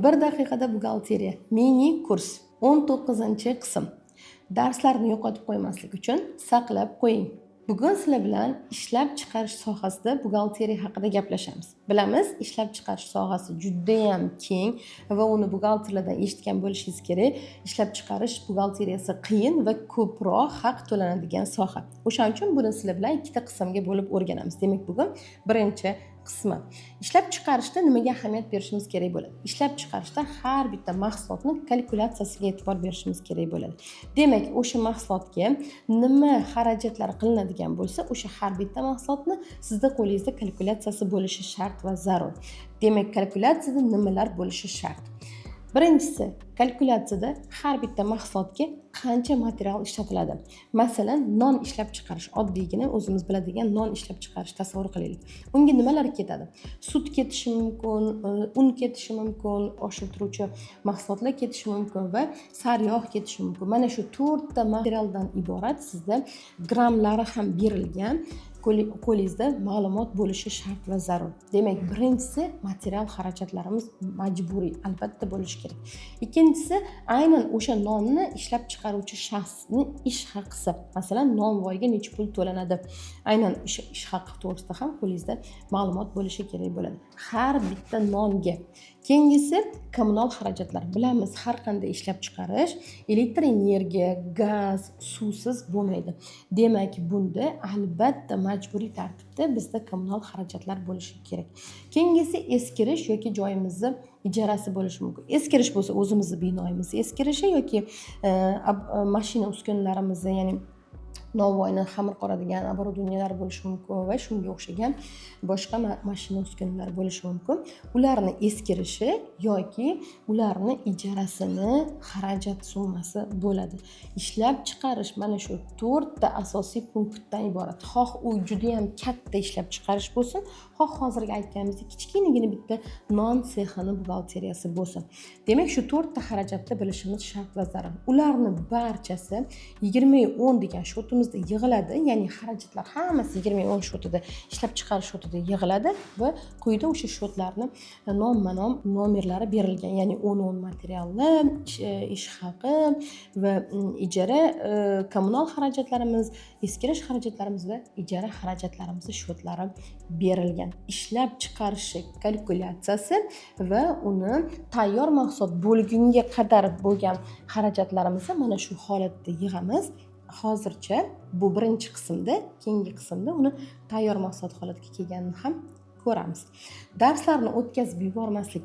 Bir daqiqada buxgalteriya mini kurs, 19-qism. Darslarni yo'qotib qo'ymaslik uchun saqlab qo'ying. Bugun sizlar bilan ishlab chiqarish sohasida buxgalteriya haqida gaplashamiz. Bilamiz, ishlab chiqarish sohasi judayam keng va uni buxgalterlardan eshitgan bo'lishingiz kerak. Ishlab chiqarish buxgalteriyasi qiyin va ko'proq haq to'lanadigan soha. O'shaning uchun buni sizlar bilan ikkita qismga bo'lib o'rganamiz. Demak, bugun birinchi qismi. Ishlab chiqarishda nimaga ahamiyat berishimiz kerak bo'ladi? Ishlab chiqarishda har bitta mahsulotni kalkulyatsiyasiga e'tibor berishimiz kerak bo'ladi. Demak, o'sha mahsulotga nima xarajatlar qilinadigan bo'lsa, o'sha har bitta mahsulotni sizni qo'lingizda kalkulyatsiyasi bo'lishi shart va zarur. Demak, kalkulyatsiyada nimalar bo'lishi shart? Birinchisi, kalkulyatsiyada har bitta mahsulotga qancha material ishlatiladi. Masalan, non ishlab chiqarish, oddiygina o'zimiz biladigan non ishlab chiqarish tasavvur qilaylik. Unga nimalar ketadi? Sut ketishi mumkin, un ketishi mumkin, oshirtiruvchi mahsulotlar ketishi mumkin va sariyog' ketishi mumkin. Mana shu to'rtta materialdan iborat sizda grammlari ham berilgan, qo'lingizda ma'lumot bo'lishi shart va zarur. Demak, birinchisi, material xarajatlarimiz majburiy, albatta bo'lishi kerak. Ikkinchisi, aynan o'sha nonni ishlab chiqaruvchi shaxsni ish haqisi. Masalan, novvoyga necha pul to'lanadi, aynan o'sha ish haqi to'g'risida ham qo'lingizda ma'lumot bo'lishi kerak bo'ladi har bitta nonga. Keyingisi, kommunal xarajatlar. Bilamiz, har qanday ishlab chiqarish elektr energiya, gaz, suvsiz bo'lmaydi. Demak, bunda albatta majburiy tartibda bizda kommunal xarajatlar bo'lishi kerak. Keyingisi, eskirish yoki joyimizni ijarasi bo'lishi mumkin. Eskirish bo'lsa, o'zimizni binoyimizni eskirishi yoki mashina uskunalarimizni, ya'ni novvoyni xamir qoradigan оборудования lar bo'lishi mumkin va shunga o'xshagan boshqa mashina uskunalar bo'lishi mumkin. Ularni eskirishi yoki ularni ijarasini xarajat summasi bo'ladi. Ishlab chiqarish mana shu to'rtta asosiy punktdan iborat. Xoh u judayam katta ishlab chiqarish bo'lsin, xoh hozirgi aytganimizdek kichkinagina bitta non sexini buxgalteriyasi bo'lsin. Demak, shu to'rtta xarajatni bilishimiz shart va zarur. Ularni barchasi 20:10 degan счёт imizda yig'iladi, ya'ni xarajatlar hammasi 20:10 счёт ida, ishlab chiqarish счёт ida yig'iladi va quyida o'sha счёт larni nomma nom nomerlari berilgan, ya'ni 10:10 materiallar, ish haqi va ijara, kommunal xarajatlarimiz, eskirish xarajatlarimiz va ijara xarajatlarimizni счёт lari berilgan. Ishlab chiqarishi kalkulyatsiyasi va uni tayyor mahsulot bo'lgunga qadar bo'lgan xarajatlarimizni mana shu holatda yig'amiz. Hozircha bu birinchi qismda, keyingi qismda uni tayyor mahsulot holatga kelganini ham ko'ramiz. Darslarni o'tkazib yubormaslik